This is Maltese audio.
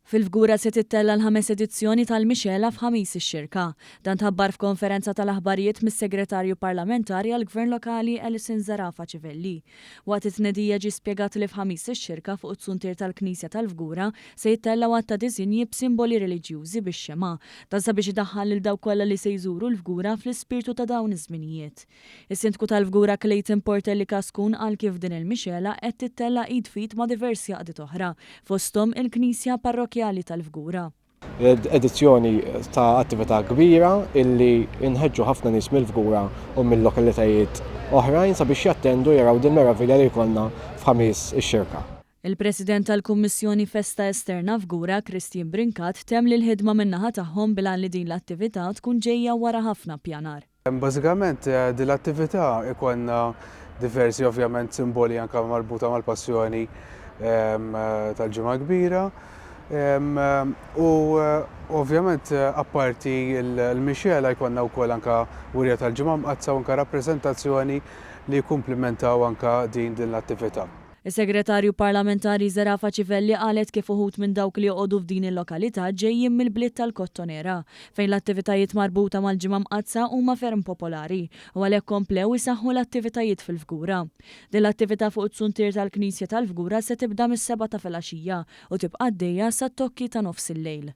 Fil-Fgura se tittella' l-ħames edizzjoni tal-Mixgħela f'Ħamis ix-Xirka. Dan tħabbar f'konferenza tal-aħbarijiet mis-Segretarju Parlamentari għall-Gvern Lokali Alison Zerafa Civelli. Waqt it-tnedija ġie spjegat li f'Ħamis ix-Xirka fuq it-suntier tal-Knisja tal-Fgura se jittellgħu għadd ta' disinji b'simboli reliġjużi bix-xemgħa. Dan sabiex idaħħal lil dawk kollha li se jżuru l-Fgura fl-ispirtu ta' dawn iż-żminijiet. Is-Sindku tal-Fgura Clayton Portelli Cascun qal kif din il-mixgħela qed tittella' id f'id ma' diversi għaqdiet oħra, fosthom il-Knisja Parrokkjali tal-Fgura. Edizzjoni ta' attività kbira illi nħeġġu ħafna nies mill-Fgura u mill-lokalitajiet oħrajn sabiex jattendu jaraw din meravilja li jkollna f'Ħamis ix-Xirka. Il-President tal-Kummissjoni Festa Esterna Fgura, Christian Brincat, temm li l-ħidma min-naħa tagħhom bil-għan li din l-attività tkun ġejja wara ħafna ppjanar. Bażikament din l-attività ikollna diversi ovvjament simboli anke marbuta mal-passjoni tal-Ġimgħa Kbira. U ovvjament apparti l-mixgħela jkollna wkoll anke wirja tal-Ġimgħa Mqaddsa u anke rappreżentazzjoni li jikkumplimentaw anke din l-attività. Is-Segretarju Parlamentari Zerafa Civelli qalet kif uħud minn dawk li joqogħdu f'din il-lokalità ġejjin mill-bliet tal-Kottonera, fejn l-attivitajiet marbuta mal-Ġimgħa Mqaddsa huma ferm popolari u għalhekk komplew isaħħu l-attivitajiet fil-Fgura. Din l-attività fuq it-suntier tal-Knisja tal-Fgura se tibda mis-sebgħa ta' filgħaxija u tibqa' għaddejja sat-tokki ta' nofsillejl.